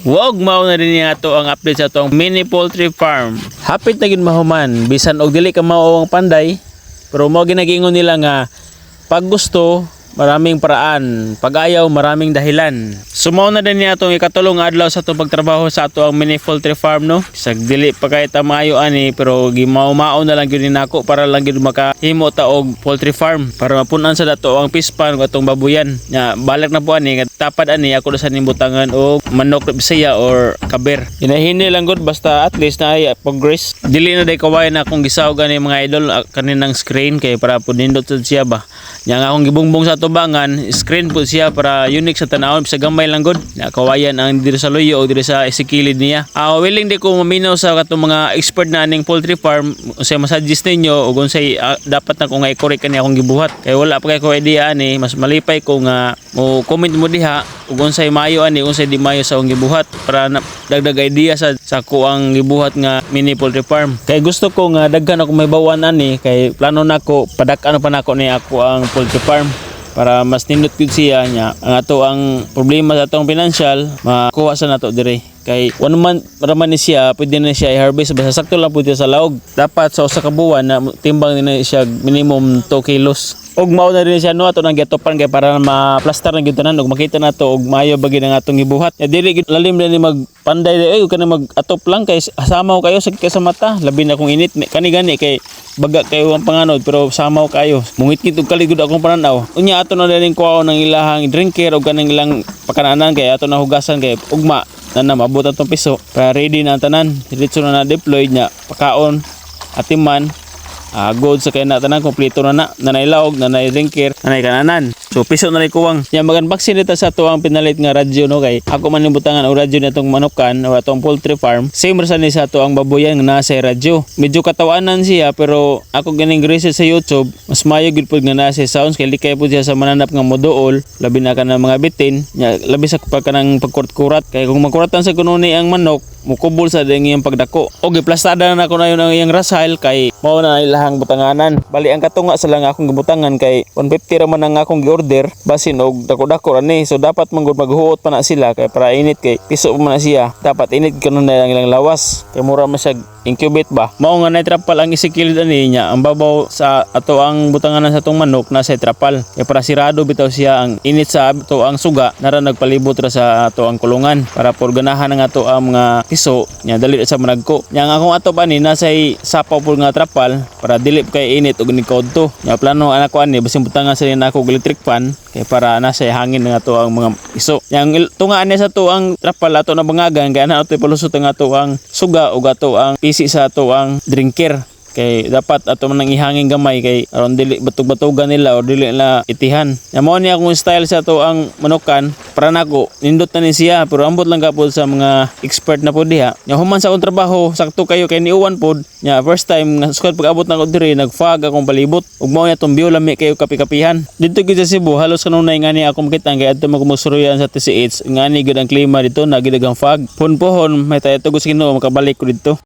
Wag mao na din niya ato ang update sa atong mini poultry farm. Hapit na gid mahuman, bisan og dili ka mao ang panday, pero mao ginagingon nila nga pag gusto, maraming paraan. Pag ayaw, maraming dahilan. So mao na din niya atong ikatulong adlaw sa atong pagtrabaho sa ato ang mini poultry farm, no. Sag dili pa kay ta maayo ani, pero gimao-mao na lang gyud ni nako para lang gyud makahimo ta og poultry farm para mapunan sa dato ang fish pond ug atong babuyan. Nya balak na po ani nga tapad ani ako na sa nimbutangan og manok na Bisaya or kaber. Hinahini lang gud, basta at least na ay progress. Dili na day kawayan na akong gisaw gani, mga idol, kaninang screen kay para pud nindot sad siya ba. Nya nga akong gibungbong sa tubangan, screen po siya para unique sa tanawon sa gamay lang gud. Nya kawayan ang diri sa luyo o diri sa isikilid niya. Willing di ko maminaw sa katong mga expert na aning poultry farm, unsay masuggest ninyo ug unsay dapat na ko nga i-correct kani akong gibuhat. Kay wala pa kay ko idea ani, mas malipay ko nga mo comment mo diha ug unsay maayo ani, unsay di maayo sa akong gibuhat para na, dagdag idea sa ko ang gibuhat nga mini poultry farm. Kay gusto ko nga daghan ako may bawan ani, kay plano nako padak-an pa nako ni ako ang poultry farm para mas nindot gud siya. Nya ang ato ang problema sa atong financial makuha sa nato dire, kay one month raman ni siya pwede na siya i-harvest, basta sakto lang pwede sa laog. Dapat sa usa ka buwan na timbang ni na siya minimum 2 kilos. Og mao na rin siya, no, ato nang gitupan kay para ma-plaster na gyud tanan ug makita nato og maayo ba gid ang atong gibuhat. Ya dili gid lalim na ni magpanday ay ka na mag-atop lang kay samaw kayo sa kay sa mata, labi na kung init kani gani kay baga kayo ang panganod, pero samaw kayo, mungit-ngit og kaligod akong pananaw. Unya ato na din kuhaon ang ilahang drinker og kanang ilang pakananan kay ato na hugasan kay ugma na na maabot atong piso para ready na ang tanan, diretso na na deployed nya pakaon atiman. Good sa kay na tanan kompleto na na nanay laog, nanay drinker, nanay kananan. So piso na rin kuwang. Nya mag-unboxing dito sa ato ang pinalit nga radyo, no, kay ako man yung butangan og radyo natong manukan o atong poultry farm. Same ra sa ni sa ato ang babuyan nga nasa radyo. Medyo katawanan siya, pero ako ganing research sa YouTube, mas maayo gyud pud nga nasa sounds kay likay pud siya sa mananap nga moduol, labi na kanang mga bitin nya, labi sa pagka ng pagkurat-kurat, kay kung magkuratan sa kuno ni ang manok, mukubol sa ding iyang pagdako. Og iplastada na nako na yun ang iyang rasal kay mao na ilahang butanganan. Bali ang katunga sa lang akong gibutangan kay 150 ra man ang akong gi-order, basin og dako-dako ra ni. So dapat man gud maghuot pa na sila kay para init, kay piso pa man na siya. Dapat init kuno na ang ilang lawas. Kay mura man siya incubate ba. Mao nga nay trapal ang isikilid ani niya. Ang babaw sa ato ang butanganan sa atong manok nasa trapal. Kay para sirado bitaw siya, ang init sa ato ang suga nara nagpalibot ra sa ato ang kulungan para por ganahan ang ato ang mga piso nya dali sa managko. Nya ang akong ato ani nasa sapaw pud nga trapal para dili kay init og ni to. Nya plano anak ko ani basin butangan sa nako og electric fan kay para nasa hangin ang ato ang mga piso. Nya ang tunga ani sa ato ang trapal ato na bangagan kay ana ato ipalusot ang ato ang suga ug ato ang pisi sa ato ang drinker, kay dapat ato man ang ihangin gamay kay aron dili batug-batugan nila o dili na itihan. Ya mao ni akong style sa ato ang manukan para nako nindot na ni siya, pero ambot lang ka pod sa mga expert na pod diha. Nya human sa akong trabaho, sakto kayo kay niuwan pod. Nya first time nga sukad pag-abot nako diri, nag-fog akong palibot ug mao nya tong view, lami kayo kapi-kapihan. Dito gyud sa Cebu, halos kanunay ngani ako makita kay adto man ko mosuruyan sa TCH, ngani gyud ang klima dito, na gyud ang fog. Pun-pohon may tayo tugos Ginoo makabalik ko didto.